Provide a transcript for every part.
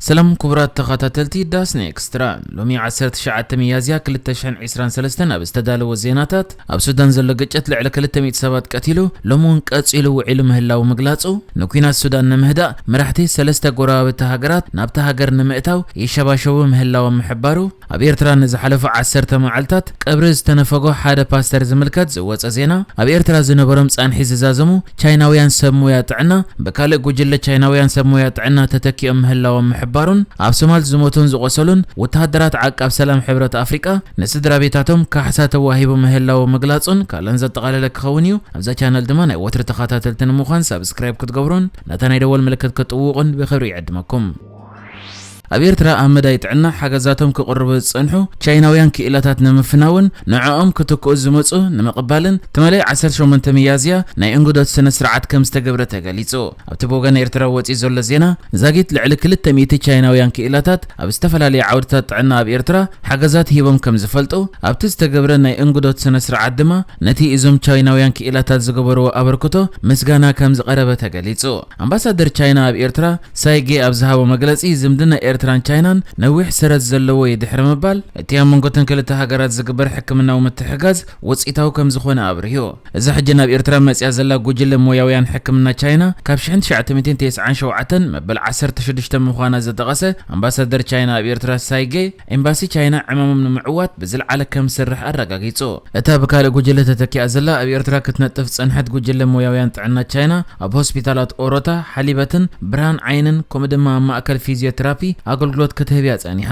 ሰላም ክቡራት ተኸታተልቲ ዳስና ኤክስትራ፣ ሎሚ ዓሰርተ ትሽዓተ ሚያዝያ ክልተ ሽሕን ዕስራን ሰለስተን ኣብ ዝተዳለወ ዜናታት፣ ኣብ ሱዳን ዘሎ ግጭት ልዕሊ ክልተ ሚእቲ ሰባት ቀቲሉ፣ ሎሚ እውን ቀጺሉ ውዒሉ ምህላው ምግላጹ፣ ንኲናት ሱዳን ንምህዳእ መራሕቲ ሰለስተ ጎረባብቲ ሃገራት ናብታ ሃገር ንምእታው ይሸባሸቡ ምህላዎም ምሕባሩ፣ ኣብ ኤርትራ ንዝሓለፉ ዓሰርተ መዓልታት ቀብሪ ዝተነፈጎ ሓደ ፓስተር ዝምልከት ዝወጸ ዜና፣ ኣብ ኤርትራ ዝነበሮም ጻንሒ ዝዛዘሙ ቻይናውያን ሰብ ሞያ ጥዕና ብካልእ ጉጅለ ቻይናውያን ሰብ ሞያ ጥዕና ተተኪኦም ምህላዎም ምሕባሩን፣ ኣብ ሶማል ዝሞቱን ዝቖሰሉን ወተሃደራት ዓቃብ ሰላም ሕብረት ኣፍሪቃ ንስድራ ቤታቶም ካሕሳ ተዋሂቡ ምህላዉ ምግላጹን ካልእን ዘጠቓለለ ክኸውን እዩ። ኣብዛ ቻነል ድማ ናይ ወትሪ ተኸታተልቲ ንምዃን ሳብስክራይብ ክትገብሩን ነታ ናይ ደወል ምልክት ክትጥውቑን ብኽብሪ ይዕድመኩም። ኣብ ኤርትራ ኣብ መዳይ ጥዕና ሓገዛቶም ክቕርቡ ዝጸንሑ ቻይናውያን ክኢላታት ንምፍናውን ንዕኦም ክትክኡ ዝመጹ ንምቕባልን ትማሊ ዓሰርተ ሸሞንተ ሚያዝያ ናይ እንግዶት ስነ ስርዓት ከም ዝተገብረ ተገሊጹ። ኣብቲ ብወገን ኤርትራ ወጺኡ ዘሎ ዜና፣ ዛጊት ልዕሊ ክልተ ሚእቲ ቻይናውያን ክኢላታት ኣብ ዝተፈላለዩ ዓውድታት ጥዕና ኣብ ኤርትራ ሓገዛት ሂቦም ከም ዝፈልጡ፣ ኣብቲ ዝተገብረ ናይ እንግዶት ስነ ስርዓት ድማ ነቲ እዞም ቻይናውያን ክኢላታት ዝገበርዎ ኣበርክቶ ምስጋና ከም ዝቐረበ ተገሊጹ። ኣምባሳደር ቻይና ኣብ ኤርትራ ሳይጌ ኣብ ዝሃቦ መግለጺ፣ ዝምድና ኤርትራን ቻይናን ነዊሕ ሰረት ዘለዎ እዩ ድሕሪ ምባል፣ እቲ ኣብ መንጎተን ክልተ ሃገራት ዝግበር ሕክምናዊ ምትሕግጋዝ ውጽኢታዊ ከም ዝኾነ ኣብሪሁ። እዛ ሕጂ ናብ ኤርትራ መጽያ ዘላ ጉጅለ ሞያውያን ሕክምና ቻይና፣ ካብ ሽሕን ትሽዓተ ሚእትን ተስዓን ሸውዓተን መበል ዓሰርተ ሽዱሽተ ምዃና ዝጠቐሰ ኣምባሳደር ቻይና ኣብ ኤርትራ ሳይጌ፣ ኤምባሲ ቻይና ዕማሞም ንምዕዋት ብዝለዓለ ከም ዝሰርሕ ኣረጋጊጹ። እታ ብካልእ ጉጅለ ተተኪኣ ዘላ ኣብ ኤርትራ ክትነጥፍ ዝጸንሐት ጉጅለ ሞያውያን ጥዕና ቻይና፣ ኣብ ሆስፒታላት ኦሮታ፣ ሓሊበትን ብርሃን ዓይንን፣ ከምኡ ድማ ኣብ ማእከል ፊዚዮቴራፒ ኣገልግሎት ክትህብ እያ ጸኒሓ።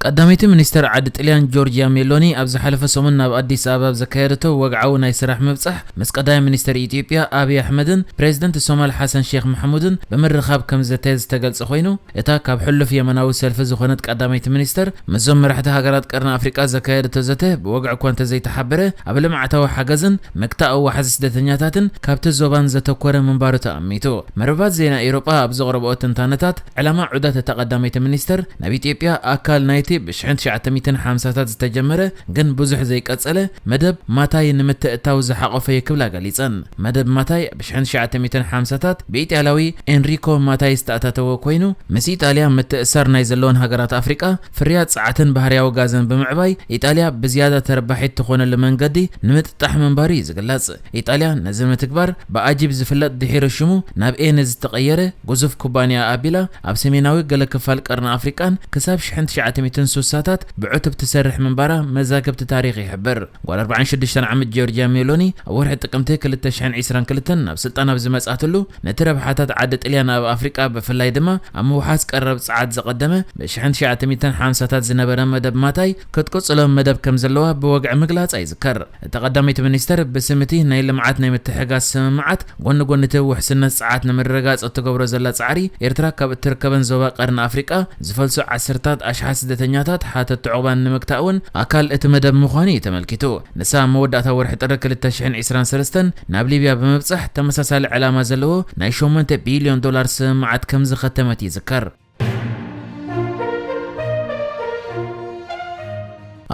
ቀዳመይቲ ሚኒስተር ዓዲ ጥልያን ጆርጅያ ሜሎኒ ኣብ ዝሓለፈ ሰሙን ናብ ኣዲስ ኣበባ ኣብ ዘካየደቶ ወግዓዊ ናይ ስራሕ ምብጻሕ፣ ምስ ቀዳማይ ሚኒስተር ኢትዮጵያ ኣብይ ኣሕመድን ፕሬዚደንት ሶማል ሓሰን ሼክ መሐሙድን ብምርኻብ ከም ዘተ ዝተገልጸ ኮይኑ፣ እታ ካብ ሕሉፍ የመናዊ ሰልፊ ዝኾነት ቀዳመይቲ ሚኒስተር ምስዞም መራሕቲ ሃገራት ቀርኒ ኣፍሪቃ ዘካየደቶ ዘተ ብወግዒ እኳ እንተዘይተሓበረ፣ ኣብ ልምዓታዊ ሓገዝን ምክታእ ዋሕዚ ስደተኛታትን ካብቲ ዞባን ዘተኮረ ምንባሩ ተኣሚቱ። መርበባት ዜና ኤውሮጳ ኣብ ዘቕረብኦ ትንታነታት፣ ዕላማ ዑደት እታ ቀዳመይቲ ሚኒስተር ናብ ኢትዮጵያ ኣካል ናይቲ ብሽሕን ትሽዓተ ሚእትን ሓምሳታት ዝተጀመረ ግን ብዙሕ ዘይቀጸለ መደብ ማታይ ንምትእትታው ዝሓቖፈ እዩ ክብላ ገሊጸን። መደብ ማታይ ብሽሕን ትሽዓተ ሚእትን ሓምሳታት ብኢጣልያዊ ኤንሪኮ ማታይ ዝተኣታተወ ኮይኑ፣ ምስ ኢጣልያ ምትእሳር ናይ ዘለወን ሃገራት ኣፍሪቃ ፍርያት ጸዓትን ባህርያዊ ጋዝን ብምዕባይ፣ ኢጣልያ ብዝያዳ ተረባሒት ትኾነሉ መንገዲ ንምጥጣሕ ምንባሩ እዩ ዝግለጽ። ኢጣልያ ነዚ ንምትግባር ብኣጂፕ ዝፍለጥ ድሒሩ ሽሙ ናብ ኤን ዝተቐየረ ግዙፍ ኩባንያ ኣቢላ፣ ኣብ ሰሜናዊ ገለ ክፋል ቀርኒ ኣፍሪቃን ክሳብ ሽሕን ትሽዓተ ሚእትን ስሳታት ብዕቱብ ትሰርሕ ምንባራ መዛግብቲ ታሪኽ ይሕብር። ጓል ኣርባዓን ሽዱሽተን ዓመት ጆርጅያ ሜሎኒ ኣብ ወርሒ ጥቅምቲ ክልተ ሽሕን ዕስራን ክልተን ናብ ስልጣን ኣብ ዝመጽኣትሉ፣ ነቲ ረብሓታት ዓዲ ጥልያን ኣብ ኣፍሪቃ፣ ብፍላይ ድማ ኣብ ምውሓስ ቀረብ ጸዓት ዝቐደመ ብሽሕን ትሽዓተ ሚእትን ሓምሳታት ዝነበረ መደብ ማታይ ክትቅጽሎ መደብ ከም ዘለዋ ብወግዒ ምግላጻ ይዝከር። እታ ቀዳመይቲ ሚኒስተር ብስም እቲ ናይ ልምዓት ናይ ምትሕግጋዝ ስምምዓት፣ ጎኒ ጎኒ እቲ ውሕስነት ጸዓት ንምርግጋጽ እትገብሮ ዘላ ጻዕሪ፣ ኤርትራ ካብ እትርከበን ዞባ ቀርኒ ኣፍሪቃ ዝፈልሱ ዓሰርታት ኣሽሓት ስደተኛታት ሓተቲ ዑቕባን ንምግታእ እውን ኣካል እቲ መደብ ምዃኑ እዩ ተመልኪቱ። ንሳ ኣብ መወዳእታ ወርሒ ጥሪ ክልተ ሽሕን ዕስራን ሰለስተን ናብ ሊብያ ብምብጻሕ፣ ተመሳሳሊ ዕላማ ዘለዎ ናይ ሸሞንተ ቢልዮን ዶላር ስምምዓት ከም ዝኸተመት ይዝከር።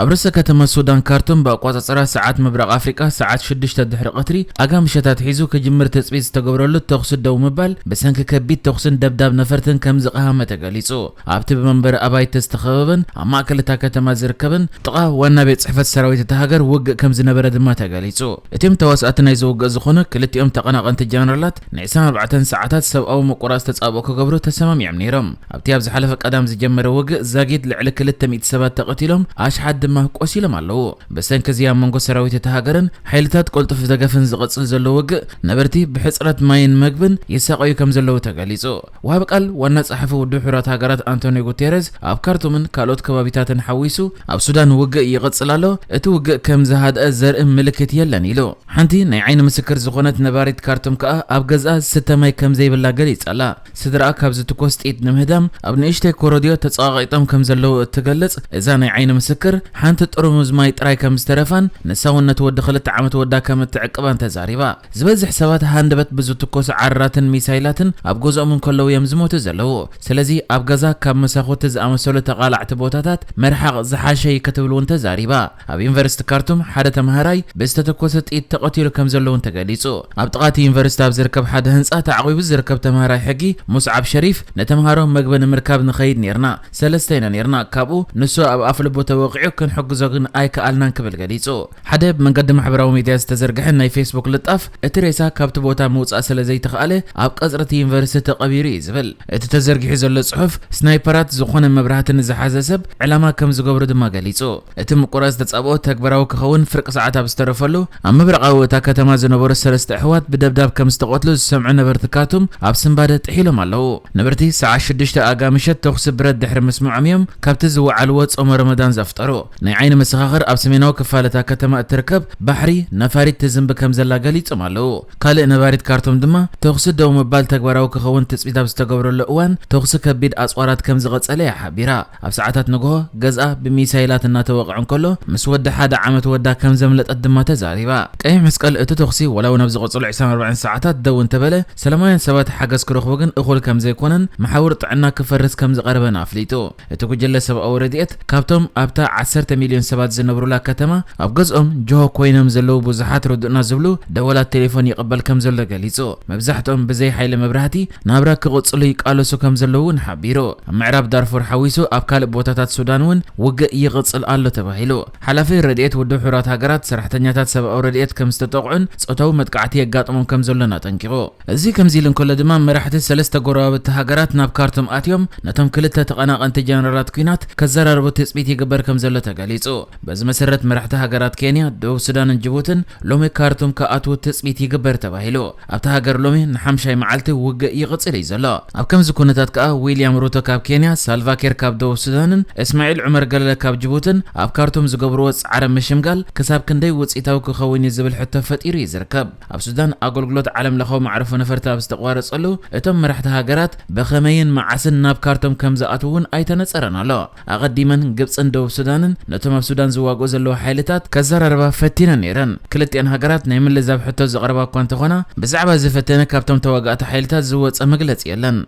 ኣብ ርእሰ ከተማ ሱዳን ካርቱም ብኣቋጻጽራ ሰዓት ምብራቕ ኣፍሪቃ ሰዓት ሽዱሽተ ድሕሪ ቀትሪ ኣጋ ምሸት ኣትሒዙ ክጅምር ትጽቢት ዝተገብረሉ ተኹሲ ደው ምባል ብሰንኪ ከቢድ ተኹስን ደብዳብ ነፈርትን ከም ዝቐሃመ ተገሊጹ። ኣብቲ ብመንበሪ ኣባይቲ ዝተኸበበን ኣብ ማእከል እታ ከተማ ዝርከብን ጥቓ ዋና ቤት ጽሕፈት ሰራዊት እታ ሃገር ውግእ ከም ዝነበረ ድማ ተገሊጹ። እቲኦም ተዋሳእቲ ናይዚ ውግእ ዝኾኑ ክልቲኦም ተቐናቐንቲ ጀነራላት ንዕስራን ኣርባዕተን ሰዓታት ሰብኣዊ ምቁራጽ ተጻብኦ ክገብሩ ተሰማሚዖም ነይሮም። ኣብቲ ኣብ ዝሓለፈ ቀዳም ዝጀመረ ውግእ ዛጊድ ልዕሊ ክልተ ሚእቲ ሰባት ተቐቲሎም፣ ኣሽሓት ድማ ቆሲሎም ኣለዉ። ብሰንኪ እዚ ኣብ መንጎ ሰራዊት እታ ሃገርን ሓይልታት ቅልጡፍ ደገፍን ዝቐጽል ዘሎ ውግእ፣ ነበርቲ ብሕጽረት ማይን መግብን ይሳቐዩ ከም ዘለዉ ተገሊጹ። ወሃቢ ቃል ዋና ጸሓፊ ውድብ ሕቡራት ሃገራት ኣንቶኒዮ ጉቴረዝ፣ ኣብ ካርቱምን ካልኦት ከባቢታትን ሓዊሱ ኣብ ሱዳን ውግእ ይቕጽል ኣሎ፣ እቲ ውግእ ከም ዝሃድአ ዘርኢ ምልክት የለን ኢሉ። ሓንቲ ናይ ዓይኒ ምስክር ዝኾነት ነባሪት ካርቱም ከኣ፣ ኣብ ገዝኣ ዝስተ ማይ ከም ዘይብላ ገሊጻ ኣላ። ስድራኣ ካብ ዝትኮስ ጥይት ንምህዳም ኣብ ንእሽተይ ኮረድዮ ተጸቓቒጦም ከም ዘለዉ እትገልጽ እዛ ናይ ዓይኒ ምስክር፣ ሓንቲ ጥርሙዝ ማይ ጥራይ ከም ዝተረፋን ንሳ እውን ነቲ ወዲ ክልተ ዓመት ወዳ ከም እትዕቅባን ተዛሪባ። ዝበዝሕ ሰባት ሃንደበት ብዝትኮሱ ዓራትን ሚሳይላትን ኣብ ገዝኦም እንከለዉ እዮም ዝሞቱ ዘለዉ። ስለዚ ኣብ ገዛ ካብ መሳኹቲ ዝኣመሰሉ ተቓላዕቲ ቦታታት ምርሓቕ ዝሓሸ እዩ ክትብል እውን ተዛሪባ። ኣብ ዩኒቨርሲቲ ካርቱም ሓደ ተምሃራይ ብዝተተኮሰ ጥይት ተቐቲሉ ከም ዘሎ እውን ተገሊጹ። ኣብ ጥቓ እቲ ዩኒቨርሲቲ ኣብ ዝርከብ ሓደ ህንጻ ተዓቒቡ ዝርከብ ተምሃራይ ሕጊ ሙስዓብ ሸሪፍ፣ ንተምሃሮ መግቢ ንምርካብ ንኸይድ ኔርና። ሰለስተ ኢና ኔርና። ካብኡ ንሱ ኣብ ኣፍ ልቡ ተወቒዑ፣ ክንሕግዞ ግን ኣይከኣልናን ክብል ገሊጹ። ሓደ ብመንገዲ ማሕበራዊ ሚድያ ዝተዘርግሐ ናይ ፌስቡክ ልጣፍ፣ እቲ ሬሳ ካብቲ ቦታ ምውጻእ ስለ ዘይተኻእለ ኣብ ቀጽሪ እቲ ዩኒቨርሲቲ ተቐቢሩ እዩ ዝብል። እቲ ተዘርጊሑ ዘሎ ጽሑፍ፣ ስናይፐራት ዝኾነ መብራህቲ ንዝሓዘ ሰብ ዕላማ ከም ዝገብሩ ድማ ገሊጹ። እቲ ምቁራጽ ተጻብኦ ተግባራዊ ክኸውን ፍርቂ ሰዓት ኣብ ዝተረፈሉ፣ ኣብ ምብራቓዊ እታ ከተማ ዝነበሩ ሰለስተ ኣሕዋት ብደብዳብ ከም ዝተቐትሉ ዝሰምዑ ነበርቲ ካርቱም ኣብ ስንባደ ጥሒሎም ኣለዉ። ነበርቲ ሰዓት ሽዱሽተ ኣጋ ምሸት ተኹሲ ብረት ድሕሪ ምስምዖም እዮም ካብቲ ዝወዓልዎ ጾመ ረመዳን ዘፍጠሩ። ናይ ዓይኒ መሰኻኽር ኣብ ሰሜናዊ ክፋል እታ ከተማ እትርከብ ባሕሪ ነፋሪት ትዝንቢ ከም ዘላ ገሊጾም ኣለዉ። ካልእ ነባሪት ካርቱም ድማ ተኹሲ ደው ምባል ተግባራዊ ክኸውን ትጽቢት ኣብ ዝተገብረሉ እዋን ተኹሲ ከቢድ ኣጽዋራት ከም ዝቐጸለ እያ ሓቢራ። ኣብ ሰዓታት ንግሆ ገዝኣ ብሚሳይላት እናተወቕዐ እንከሎ፣ ምስ ወዲ ሓደ ዓመት ወዳ ከም ዘምለጠት ድማ ተዛሪባ። ቀይሕ መስቀል እቲ ተኹሲ ዋላ እውን ኣብ ዝቐጸሉ ዕስራን ኣርባዕተን ሰዓታት ደው እንተበለ፣ ሰላማውያን ሰባት ሓገዝ ክረኽቡ ግን እኹል ከም ዘይኮነን መሓውር ጥዕና ክፈርስ ከም ዝቐረበን ኣፍሊጡ። እቲ ጉጅለ ሰብኣዊ ረድኤት ካብቶም ኣብታ ዓሰርተ ሚልዮን ሰባት ዝነብሩላ ከተማ ኣብ ገዝኦም ጅሆ ኮይኖም ዘለዉ ብዙሓት ርዱእና ዝብሉ ደወላት ቴሌፎን ይቕበል ከም ዘሎ ገሊጹ። መብዛሕትኦም ብዘይ ሓይሊ መብራህቲ ናብራ ክቕጽሉ ይቃለሱ ከም ዘለዉ እውን ሓቢሩ። ኣብ ምዕራብ ዳርፉር ሓዊሱ ኣብ ካልእ ቦታታት ሱዳን እውን ውግእ ይቕጽል ኣሎ ተባሂሉ። ሓላፊ ረድኤት ውድብ ሕቡራት ሃገራት ሰራሕተኛታት ሰብኣዊ ረድኤት ከም ዝተጠቕዑን ጾታዊ መጥቃዕቲ የጋጥሞም ከም ዘሎን ኣጠንቂቑ። እዚ ከምዚ ኢሉ እንከሎ ድማ መራሕቲ ሰለስተ ጎረባብቲ ሃገራት ናብ ካርቱም ኣትዮም ነቶም ክልተ ተቐናቐንቲ ጀነራላት ኲናት ከዘራርቡ ትጽቢት ይግበር ከም ዘሎ ተገሊጹ። በዚ መሰረት መራሕቲ ሃገራት ኬንያ፣ ደቡብ ሱዳንን ጅቡትን ሎሚ ካርቱም ክኣትዉ ትጽቢት ይግበር ተባሂሉ። ኣብታ ሃገር ሎሚ ንሓምሻይ መዓልቲ ውግእ ይቕጽል እዩ ዘሎ። ኣብ ከምዚ ኩነታት ከኣ ዊልያም ሩቶ ካብ ኬንያ፣ ሳልቫኪር ካብ ደቡብ ሱዳንን እስማዒል ዑመር ገለለ ካብ ጅቡትን ኣብ ካርቱም ዝገብርዎ ጻዕረ ምሽምጋል ክሳብ ክንደይ ውጽኢታዊ ክኸውን እዩ ዝብል ሕቶ ፈጢሩ እዩ ዝርከብ። ኣብ ሱዳን ኣገልግሎት ዓለም ለኻዊ መዕርፎ ነፈርቲ ኣብ ዝተቋረጸሉ፣ እቶም መራሕቲ ሃገራት ብኸመይን መዓስን ናብ ካርቱም ከም ዝኣትዉ እውን ኣይተነጸረን ኣሎ። ኣቐዲመን ግብጽን ደቡብ ሱዳንን ነቶም ኣብ ሱዳን ዝዋግኡ ዘለዉ ሓይልታት ከዘራርባ ፈቲነን ነይረን። ክልቲኣን ሃገራት ናይ ምልዛብ ሕቶ ዘቕረባ እኳ እንተኾና፣ ብዛዕባ እዚ ፈተነ ካብቶም ተዋጋእቲ ሓይልታት ዝወጸ መግለጺ የለን።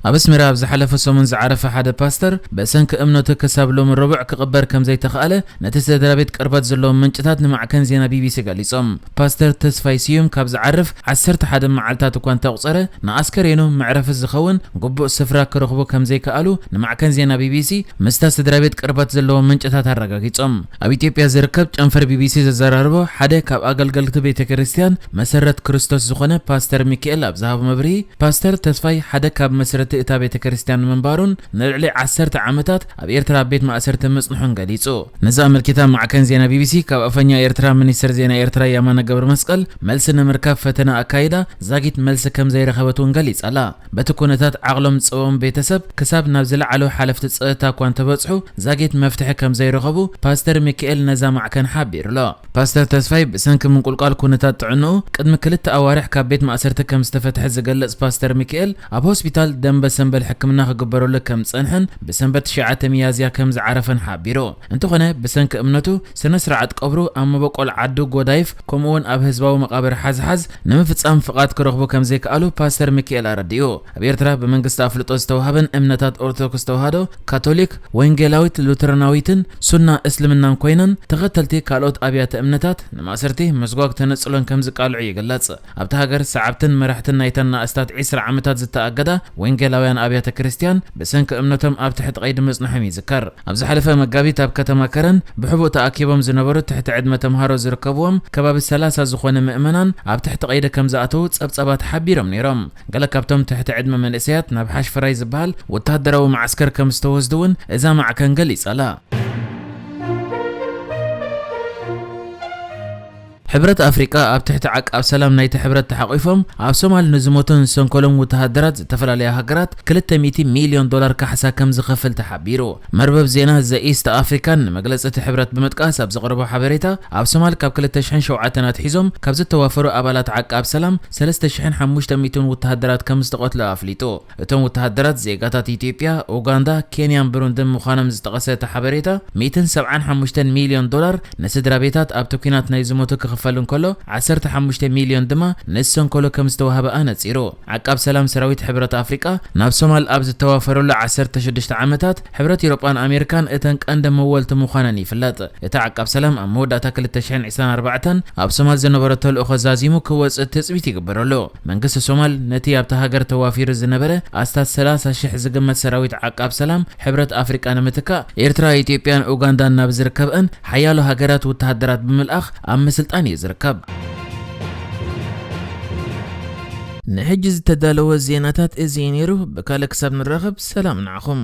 ኣብ ኣስመራ ኣብ ዝሓለፈ ሰሙን ዝዓረፈ ሓደ ፓስተር ብሰንኪ እምነቱ ክሳብ ሎሚ ረቡዕ ክቕበር ከም ዘይተኻእለ ነቲ ስድራ ቤት ቅርበት ዘለዎም ምንጭታት ንማዕከን ዜና ቢቢሲ ገሊጾም። ፓስተር ተስፋይ ስዩም ካብ ዝዓርፍ ዓሰርተ ሓደ መዓልታት እኳ እንተቑጸረ፣ ንኣስከሬኑ መዕረፊ ዝኸውን ግቡእ ስፍራ ክረኽቡ ከም ዘይከኣሉ ንማዕከን ዜና ቢቢሲ ምስታ ስድራ ቤት ቅርበት ዘለዎም ምንጭታት ኣረጋጊጾም። ኣብ ኢትዮጵያ ዝርከብ ጨንፈር ቢቢሲ ዘዘራረቦ ሓደ ካብ ኣገልገልቲ ቤተ ክርስቲያን መሰረት ክርስቶስ ዝኾነ ፓስተር ሚካኤል ኣብ ዝሃቦ መብርሂ፣ ፓስተር ተስፋይ ሓደ ካብ መስረቲ እታ ቤተ ክርስቲያን ምንባሩን ንልዕሊ ዓሰርተ ዓመታት ኣብ ኤርትራ ኣብ ቤት ማእሰርቲ ምጽንሑን ገሊጹ። ነዚ ኣመልኪታ ማዕከን ዜና ቢቢሲ ካብ ኣፈኛ ኤርትራ ሚኒስትር ዜና ኤርትራ የማነ ገብረ መስቀል መልሲ ንምርካብ ፈተነ ኣካይዳ፣ ዛጊት መልሲ ከም ዘይረኸበት እውን ገሊጻ ኣላ። በቲ ኩነታት ዓቕሎም ዝጸበቦም ቤተሰብ ክሳብ ናብ ዝለዓሉ ሓለፍቲ ጸጥታ እኳ እንተበጽሑ፣ ዛጊት መፍትሒ ከም ዘይረኸቡ ፓስተር ሚካኤል ነዛ ማዕከን ሓቢሩ ኣሎ። ፓስተር ተስፋይ ብሰንኪ ምንቁልቋል ኩነታት ጥዕንኡ ቅድሚ ክልተ ኣዋርሕ ካብ ቤት ማእሰርቲ ከም ዝተፈትሐ ዝገልጽ ፓስተር ሚካኤል፣ ኣብ ሆስፒታል ደንበ ሰንበል ሕክምና ክግበረሉ ከም ዝጸንሐን ብሰንበት ትሽዓተ ሚያዝያ ከም ዝዓረፈን ሓቢሩ። እንተኾነ ብሰንኪ እምነቱ ስነ ስርዓት ቀብሩ ኣብ መበቆል ዓዱ ጎዳይፍ ከምኡውን ኣብ ህዝባዊ መቓብር ሓዝሓዝ ንምፍጻም ፍቓድ ክረኽቡ ከም ዘይከኣሉ ፓስተር ሚካኤል ኣረዲኡ። ኣብ ኤርትራ ብመንግስቲ ኣፍልጦ ዝተዋህበን እምነታት ኦርቶዶክስ ተዋህዶ፣ ካቶሊክ፣ ወንጌላዊት ሉተራናዊትን ሱና እስልምናን ኮይነን፣ ተኸተልቲ ካልኦት ኣብያተ እምነታት ንማእሰርቲ ምስጓግ ተነጽሎን ከም ዝቃልዑ ይግለጽ። ኣብታ ሃገር ሰዓብትን መራሕትን ናይተን ንኣስታት ዒስራ ዓመታት ዝተኣገዳ ወንጌላውያን ኣብያተ ክርስቲያን ብሰንኪ እምነቶም ኣብ ትሕቲ ቀይዲ ምጽንሖም ይዝከር። ኣብ ዝሓለፈ መጋቢት ኣብ ከተማ ከረን ብሕቡእ ተኣኪቦም ዝነበሩ ትሕቲ ዕድመ ተምሃሮ ዝርከብዎም ከባቢ ሰላሳ ዝኾነ ምእመናን ኣብ ትሕቲ ቀይዲ ከም ዝኣተዉ ጸብጻባት ሓቢሮም ነይሮም። ገለ ካብቶም ትሕቲ ዕድመ መንእሰያት ናብ ሓሽፍራይ ዝበሃል ወተሃደራዊ መዓስከር ከም ዝተወስዱ እውን እዛ ማዕከን ገሊጻ ኣላ። ሕብረት ኣፍሪቃ ኣብ ትሕቲ ዓቃብ ሰላም ናይቲ ሕብረት ተሓቂፎም ኣብ ሶማል ንዝሞቱን ዝሰንከሎም ወተሃደራት ዝተፈላለያ ሃገራት ክልተ ሚእቲ ሚልዮን ዶላር ካሕሳ ከም ዝኸፍል ተሓቢሩ። መርበብ ዜና ዘ ኢስት ኣፍሪካን ንመግለጺ እቲ ሕብረት ብምጥቃስ ኣብ ዘቕረቦ ሓበሬታ፣ ኣብ ሶማል ካብ ክልተ ሽሕን ሸውዓተን ኣትሒዞም ካብ ዝተዋፈሩ ኣባላት ዓቃብ ሰላም ሰለስተ ሽሕን ሓሙሽተ ሚእትን ወተሃደራት ከም ዝተቐትሉ ኣፍሊጡ። እቶም ወተሃደራት ዜጋታት ኢትዮጵያ፣ ኡጋንዳ፣ ኬንያን ብሩንድን ምዃኖም ዝጠቐሰ እቲ ሓበሬታ፣ ሚእትን ሰብዓን ሓሙሽተን ሚልዮን ዶላር ንስድራ ቤታት ኣብቲ ኲናት ናይ ዝሞቱ ክኽፈል እንከሎ፣ ዓሰርተ ሓሙሽተ ሚልዮን ድማ ንዝሰንከሎ ከም ዝተዋህበ ኣነጺሩ። ዓቃብ ሰላም ሰራዊት ሕብረት ኣፍሪቃ ናብ ሶማል ኣብ ዝተዋፈረሉ ዓሰርተ ሽዱሽተ ዓመታት፣ ሕብረት ኤውሮጳን ኣሜሪካን እተን ቀንዲ መወልቲ ምዃነን ይፍለጥ። እቲ ዓቃብ ሰላም ኣብ መወዳእታ ክልተ ሽሕን ዕስራን ኣርባዕተን ኣብ ሶማል ዝነበሮ ተልእኾ ዛዚሙ ክወጽእ ትጽቢት ይግበረሉ። መንግስቲ ሶማል ነቲ ኣብታ ሃገር ተዋፊሩ ዝነበረ ኣስታት ሰላሳ ሽሕ ዝግመት ሰራዊት ዓቃብ ሰላም ሕብረት ኣፍሪቃ ንምትካእ፣ ኤርትራ፣ ኢትዮጵያን ኡጋንዳን ናብ ዝርከብአን ሓያሎ ሃገራት ወተሃደራት ብምልኣኽ ኣብ ምስልጣን እዩ ዝርከብ። ንሕጂ ዝተዳለወ ዜናታት እዚ እዩ ነይሩ። ብካልእ ክሳብ ንራኸብ፣ ሰላም ንዓኹም።